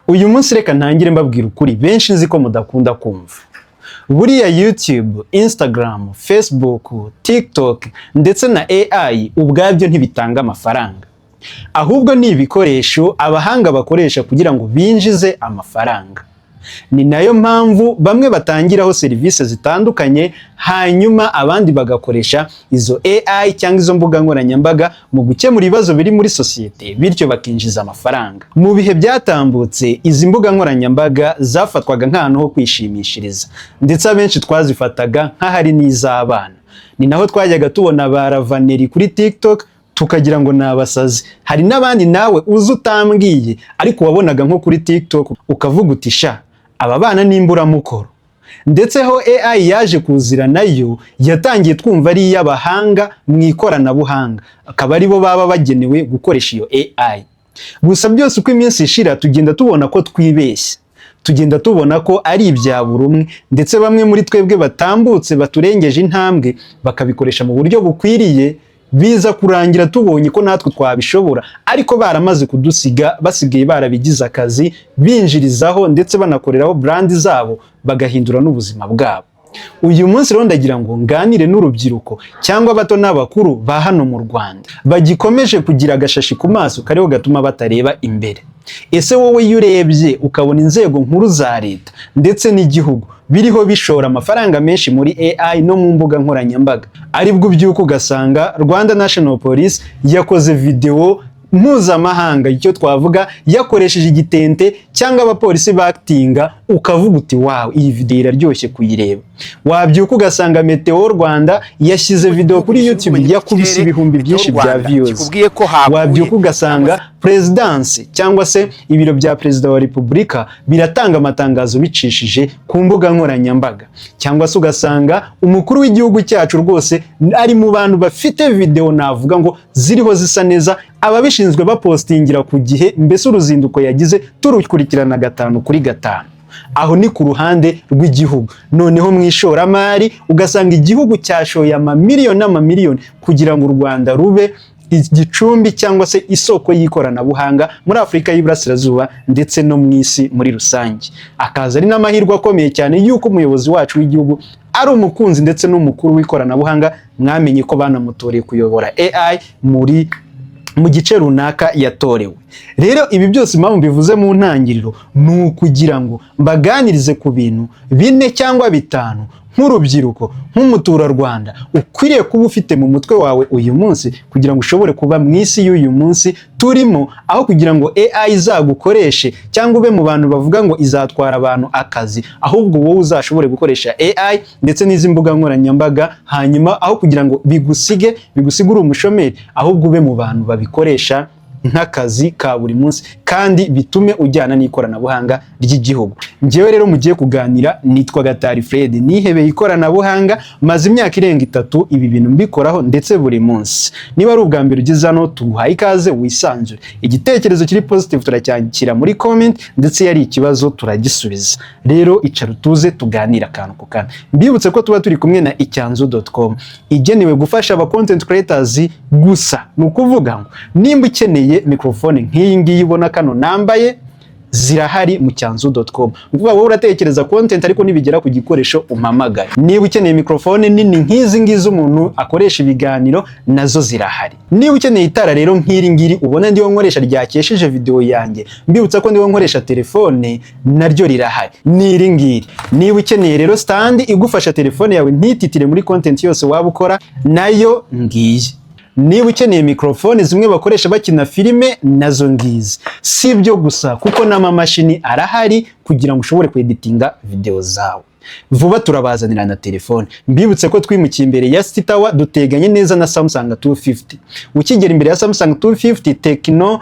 Uyu munsi reka ntangire mbabwira ukuri benshi nzi ko mudakunda kumva. Buriya YouTube, Instagram, Facebook, TikTok ndetse na AI ubwabyo ntibitanga amafaranga. Ahubwo ni ibikoresho abahanga bakoresha kugira ngo binjize amafaranga. Ni nayo mpamvu bamwe batangiraho serivisi zitandukanye, hanyuma abandi bagakoresha izo AI cyangwa izo mbuga nkoranyambaga mu gukemura ibibazo biri muri sosiyete, bityo bakinjiza amafaranga. Mu bihe byatambutse, izi mbuga nkoranyambaga zafatwaga nk'ahantu ho kwishimishiriza, ndetse abenshi twazifataga nk'ahari n'iz'abana. Ni naho twajyaga tubona ba Ravaneri kuri TikTok, tukagira ngo ni abasazi. Hari n'abandi nawe uzi utambwiye, ariko wabonaga nko kuri TikTok ukavuga uti: "Sha, aba bana ni imburamukoro." Ndetse ho AI yaje kuzira, nayo yatangiye twumva ari iy'abahanga mu ikoranabuhanga, akaba aribo baba bagenewe gukoresha iyo AI. Gusa byose uko iminsi ishira tugenda tubona ko twibeshya, tugenda tubona ko ari ibya buri umwe, ndetse bamwe muri twebwe batambutse baturengeje intambwe bakabikoresha mu buryo bukwiriye. Biza kurangira tubonye ko natwe twabishobora, ariko baramaze kudusiga, basigaye barabigize akazi, binjirizaho ndetse banakoreraho brand zabo, bagahindura n'ubuzima bwabo. Uyu munsi rero ndagira ngo nganire n'urubyiruko cyangwa abato n'abakuru ba hano mu Rwanda bagikomeje kugira agashashi ku maso kariho gatuma batareba imbere. Ese wowe iyo urebye ukabona inzego nkuru za leta ndetse n'igihugu biriho bishora amafaranga menshi muri AI no mu mbuga nkoranyambaga, aribwo ubyuka ugasanga Rwanda National Police yakoze video mpuzamahanga, icyo twavuga yakoresheje igitente cyangwa abapolisi bakitinga, ukavuga uti: "Wow, iyi video iraryoshye kuyireba." Wabyuka ugasanga Meteo Rwanda yashyize video kuri YouTube, yakubise ibihumbi byinshi bya views. Kikubwiye ko haguye. Wabyuka ugasanga perezidansi cyangwa se ibiro bya Perezida wa Repubulika biratanga amatangazo bicishije ku mbuga nkoranyambaga, cyangwa se ugasanga umukuru w'igihugu cyacu rwose ari mu bantu bafite video navuga ngo ziriho zisa neza, ababishinzwe bapostingira ku gihe, mbese uruzinduko yagize turukurikirana gatanu kuri gatanu. Aho ni ku ruhande rw'igihugu. Noneho mu ishoramari ugasanga igihugu cyashoye amamiliyoni n'amamiliyoni kugira ngo u Rwanda rube igicumbi cyangwa se isoko y'ikoranabuhanga muri Afurika y'Iburasirazuba ndetse no mu isi muri rusange. Akaza ari n'amahirwe akomeye cyane y'uko umuyobozi wacu w'igihugu ari umukunzi ndetse n'umukuru w'ikoranabuhanga. Mwamenye ko banamutoreye kuyobora AI mu gice runaka yatorewe. Rero ibi byose, impamvu mbivuze mu ntangiriro, ni ukugira ngo mbaganirize ku bintu bine cyangwa bitanu nk'urubyiruko, nk'umuturarwanda, ukwiriye kuba ufite mu mutwe wawe uyu munsi kugira ngo ushobore kuba mu isi y'uyu munsi turimo, aho kugira ngo AI izagukoreshe cyangwa ube mu bantu bavuga ngo izatwara abantu akazi, ahubwo wowe uzashobore gukoresha AI ndetse n'izi mbuga nkoranyambaga, hanyuma aho kugira ngo bigusige uri umushomeri, ahubwo ube mu bantu babikoresha nk'akazi ka buri munsi kandi bitume ujyana n'ikoranabuhanga ry'igihugu. Njyewe rero mugiye kuganira nitwa Gatari Fred, nihebeye ikoranabuhanga, maze imyaka irenga 3 ibi bintu mbikoraho ndetse buri munsi. Niba ari ubwa mbere ugeze hano, tuguhaye ikaze, wisanzure. Igitekerezo kiri positive turacyakira muri comment, ndetse iyo ari ikibazo turagisubiza. Rero icara utuze tuganire akantu ku kandi. Mbibutse ko tuba turi kumwe na icyanzu.com, igenewe gufasha aba content creators gusa. Ni ukuvuga ngo nimba ukeneye microphone nk'iyi ngiyi ubona kano nambaye, zirahari mu cyanzu.com. Ni ukuvuga wowe uratekereza content, ariko nibigera ku gikoresho umpamagare. Niba ukeneye microphone nini nk'izi ngizi umuntu akoresha ibiganiro, nazo zirahari. Niba ukeneye itara rero nk'iri ngiri ubona ndiho nkoresha ryakesheje video yanjye, mbibutsa ko ndiho nkoresha telefone, naryo rirahari, ni iri ngiri. Niba ukeneye rero stand igufasha telefone yawe ntititire muri content yose waba ukora, nayo ngiyi. Niba ukeneye microphone zimwe bakoresha bakina filime, nazo ngizi. Si ibyo gusa, kuko n'amamashini arahari kugira ngo ushobore kweditinga video zawe. Vuba turabazanira na telefone. Mbibutse ko twimukiye imbere ya City Tower, duteganye neza na Samsung 250. Ukigera imbere ya Samsung 250, Tecno,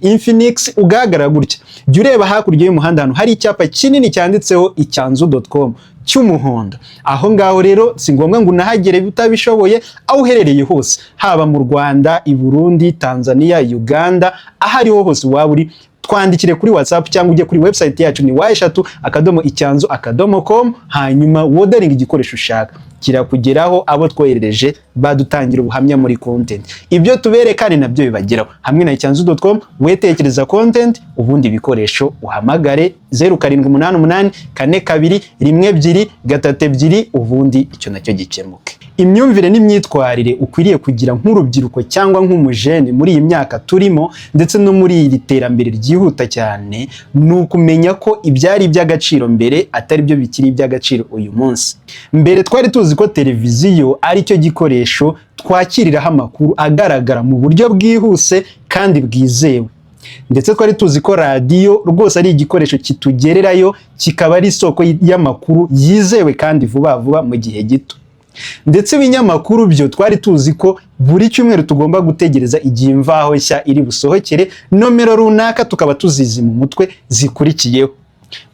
Infinix, ugahagarara gutya, jya ureba hakurya y'umuhanda ahantu hari icyapa kinini cyanditseho icyanzu.com cy'umuhondo. Aho ngaho rero si ngombwa ngo unahagere utabishoboye, aho uherereye hose, haba mu Rwanda, i Burundi, Tanzania, Uganda, aho ariho hose waba uri, twandikire kuri WhatsApp cyangwa ujye kuri website yacu, ni w3.icyanzu.com, hanyuma wodaringa igikoresho ushaka. Kirakugeraho. Abo twoherereje badutangira ubuhamya muri content. Ibyo tubereka ni nabyo bibageraho hamwe na icyanzu.com. Wetekereza content, ubundi ibikoresho uhamagare 0788 42 12 32, ubundi icyo nacyo gikemuke. Imyumvire n'imyitwarire ukwiriye kugira nk'urubyiruko cyangwa nk'umujene muri iyi myaka turimo, ndetse no muri iri terambere ryihuta cyane, ni ukumenya ko ibyari iby'agaciro mbere atari byo bikiri iby'agaciro uyu munsi. Mbere twari tuzi ko televiziyo ari cyo gikoresho twakiriraho amakuru agaragara mu buryo bwihuse kandi bwizewe, ndetse twari tuzi ko radiyo rwose ari igikoresho kitugererayo, kikaba ari isoko y'amakuru yizewe kandi vuba vuba mu gihe gito. Ndetse ibinyamakuru byo twari tuzi ko buri cyumweru tugomba gutegereza igihe Imvaho Nshya iri busohokere, nomero runaka tukaba tuzizi mu mutwe zikurikiyeho.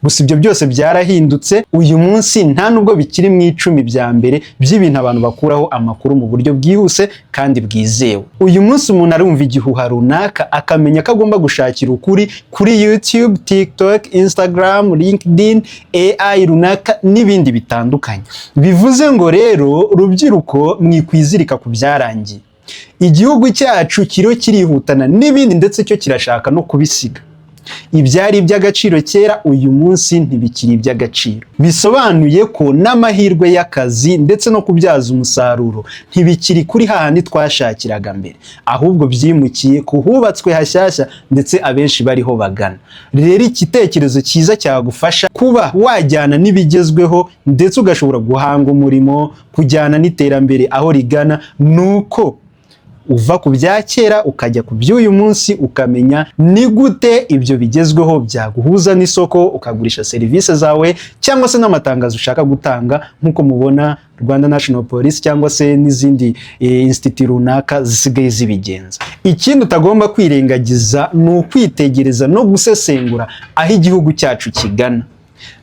Gusa ibyo byose byarahindutse. Uyu munsi nta nubwo bikiri mu 10 bya mbere by'ibintu abantu bakuraho amakuru mu buryo bwihuse kandi bwizewe. Uyu munsi umuntu arumva igihuha runaka, akamenya ko agomba gushakira ukuri kuri YouTube, TikTok, Instagram, LinkedIn, AI runaka n'ibindi bitandukanye. Bivuze ngo rero, rubyiruko, mwikwizirika ku byarangiye. Igihugu cyacu kiriho kirihutana n'ibindi, ndetse cyo kirashaka no kubisiga. Ibyari iby'agaciro kera uyu munsi ntibikiri iby'agaciro. Bisobanuye ko n'amahirwe y'akazi ndetse no kubyaza umusaruro ntibikiri kuri hahandi twashakiraga mbere, ahubwo byimukiye ku hubatswe hashyashya, ndetse abenshi bariho bagana. Rero igitekerezo cyiza cyagufasha kuba wajyana n'ibigezweho, ndetse ugashobora guhanga umurimo, kujyana n'iterambere aho rigana, ni uko uva ku bya kera ukajya ku by'uyu munsi, ukamenya ni gute ibyo bigezweho byaguhuza n'isoko, ukagurisha serivisi zawe cyangwa se n'amatangazo ushaka gutanga, nk'uko mubona Rwanda National Police cyangwa se n'izindi institut runaka zisigaye zibigenza. Ikindi utagomba kwirengagiza ni ukwitegereza no gusesengura aho igihugu cyacu kigana.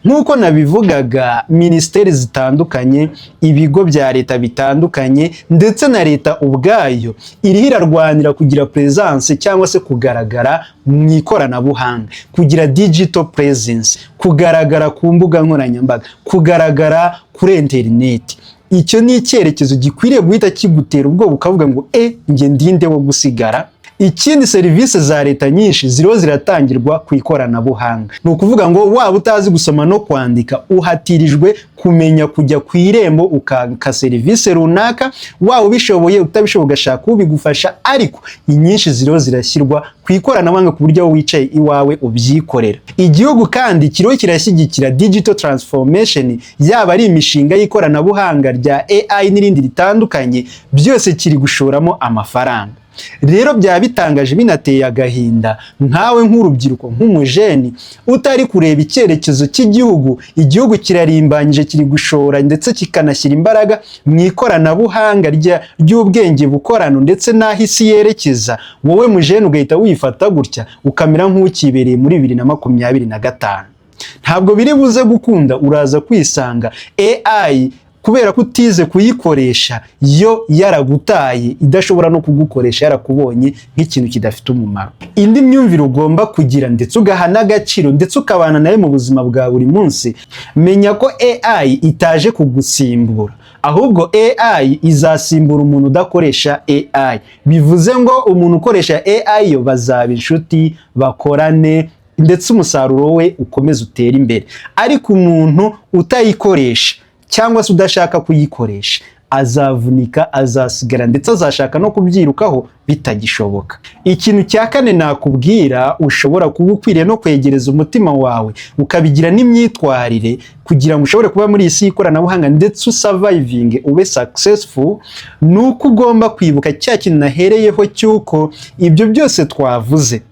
Nk'uko nabivugaga, minisiteri zitandukanye, ibigo bya leta bitandukanye, ndetse na leta ubwayo iriho irarwanira kugira presence cyangwa se kugaragara mu ikoranabuhanga, kugira digital presence, kugaragara ku mbuga nkoranyambaga, kugaragara kuri interineti. Icyo ni icyerekezo gikwiriye guhita kigutera ubwoba, ukavuga ngo: "E, njye ndinde wo gusigara?" Ikindi, serivisi za leta nyinshi ziriho ziratangirwa ku ikoranabuhanga. Ni ukuvuga ngo waba utazi gusoma no kwandika, uhatirijwe kumenya kujya ku Irembo ukaka serivisi runaka. Waba ubishoboye, utabishoboye, ugashaka ubigufasha, ariko inyinshi ziriho zirashyirwa ku ikoranabuhanga, ku buryo wicaye iwawe ubyikorera. Igihugu kandi kiriho kirashyigikira digital transformation, yaba ari imishinga y'ikoranabuhanga rya AI n'irindi ritandukanye, byose kiri gushoramo amafaranga. Rero byaba bitangaje, binateye agahinda, nkawe nk'urubyiruko, nk'umujeni utari kureba icyerekezo cy'igihugu. Igihugu kirarimbanyije, kiri gushora ndetse kikanashyira imbaraga mu ikoranabuhanga ry'ubwenge bukorano ndetse n'aho isi yerekeza, wowe mujeni ugahita wifata gutya, ukamera nk'ukibereye muri 2025. Ntabwo biri buze gukunda. Uraza kwisanga AI, kubera ko utize kuyikoresha, yo yaragutaye, idashobora no kugukoresha, yarakubonye nk'ikintu kidafite umumaro. Indi myumvire ugomba kugira, ndetse ugaha n'agaciro, ndetse ukabana nayo mu buzima bwa buri munsi: menya ko AI itaje kugusimbura, ahubwo AI izasimbura umuntu udakoresha AI. Bivuze ngo umuntu ukoresha AI yo bazaba inshuti, bakorane, ndetse umusaruro we ukomeze utere imbere. Ariko umuntu utayikoresha cyangwa se udashaka kuyikoresha azavunika, azasigara, ndetse azashaka no kubyirukaho bitagishoboka. Ikintu cya kane nakubwira ushobora kuba ukwiriye no kwegereza umutima wawe, ukabigira n'imyitwarire, kugira ngo ushobore kuba muri iyi si y'ikoranabuhanga ndetse usurvivinge, ube successful, ni uko ugomba kwibuka cya kintu nahereyeho cy'uko ibyo byose twavuze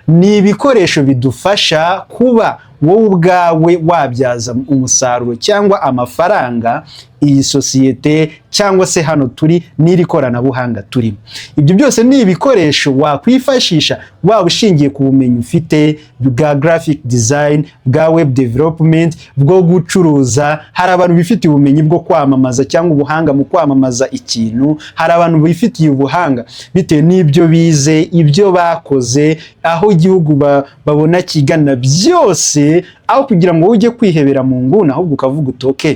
ni ibikoresho bidufasha kuba wowe ubwawe wabyaza umusaruro cyangwa amafaranga iyi sosiyete cyangwa se hano turi n'iri koranabuhanga turimo. Ibyo byose ni ibikoresho wakwifashisha, waba ushingiye ku bumenyi ufite bwa graphic design, bwa web development, bwo gucuruza. Hari abantu bifitiye ubumenyi bwo kwamamaza cyangwa ubuhanga mu kwamamaza ikintu. Hari abantu bifitiye ubuhanga bitewe n'ibyo bize, ibyo bakoze, aho igihugu babona kigana byose. Aho kugira ngo ujye kwihebera mu nguni, ahubwo ukavuga uti: "Okay,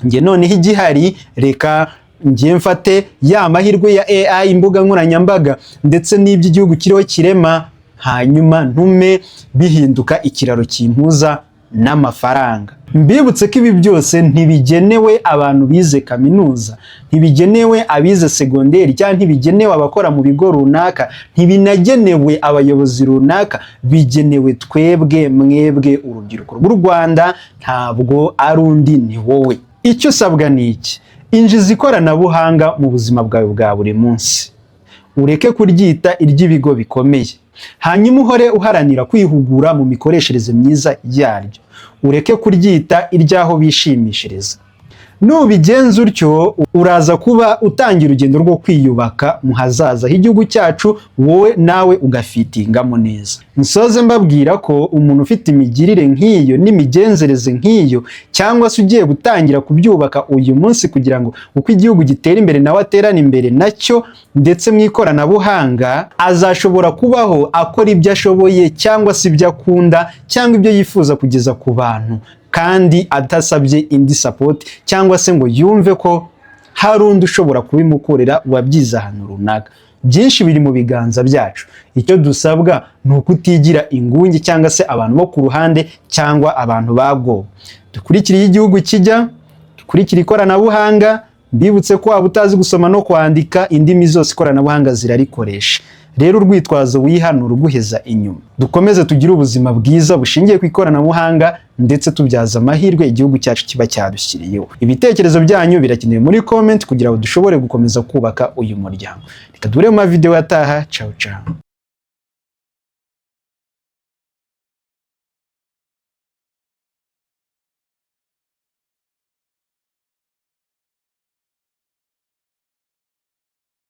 Njye noneho igihari, reka njye mfate ya mahirwe ya AI, imbuga nkoranyambaga ndetse n'ibyo igihugu kiriho kirema, hanyuma ntume bihinduka ikiraro kimpuza n'amafaranga. Mbibutse ko ibi byose ntibigenewe abantu bize kaminuza, ntibigenewe abize segonderi, cyangwa ntibigenewe abakora mu bigo runaka, ntibinagenewe abayobozi runaka. Bigenewe twebwe, mwebwe urubyiruko rw'u Rwanda. Ntabwo ari undi, ni wowe. Icyo usabwa ni iki? Injiza ikoranabuhanga mu buzima bwawe bwa buri munsi, ureke kuryita iry'ibigo bikomeye, hanyuma uhore uharanira kwihugura mu mikoreshereze myiza yaryo, ureke kuryita iry'aho bishimishiriza. Nubigenza utyo, uraza kuba utangira urugendo rwo kwiyubaka mu hazaza h'igihugu cyacu, wowe nawe ugafitingamo neza. Nsoze mbabwira ko umuntu ufite imigirire nk'iyo n'imigenzereze nk'iyo, cyangwa se ugiye gutangira kubyubaka uyu munsi kugira ngo uko igihugu gitera imbere nawe aterane imbere nacyo, ndetse mu ikoranabuhanga, azashobora kubaho akora ibyo ashoboye cyangwa se ibyo akunda cyangwa ibyo yifuza kugeza ku bantu, kandi adasabye indi support cyangwa se ngo yumve ko hari undi ushobora kubimukorera wabyize ahantu runaka. Byinshi biri mu biganza byacu. Icyo dusabwa ni ukutigira ingunge cyangwa se abantu bo ku ruhande cyangwa abantu bagowe. Dukurikire iyo igihugu kijya, dukurikire ikoranabuhanga. Mbibutse ko waba utazi gusoma no kwandika, indimi zose ikoranabuhanga zirarikoresha. Rero urwitwazo wihanura uguheza inyuma. Dukomeze tugire ubuzima bwiza bushingiye ku ikoranabuhanga, ndetse tubyaza amahirwe igihugu cyacu kiba cyadushyiriyeho. Ibitekerezo byanyu birakenewe muri comment kugira ngo dushobore gukomeza kubaka uyu muryango. Reka duhure mu mavideo ataha. Ciao ciao.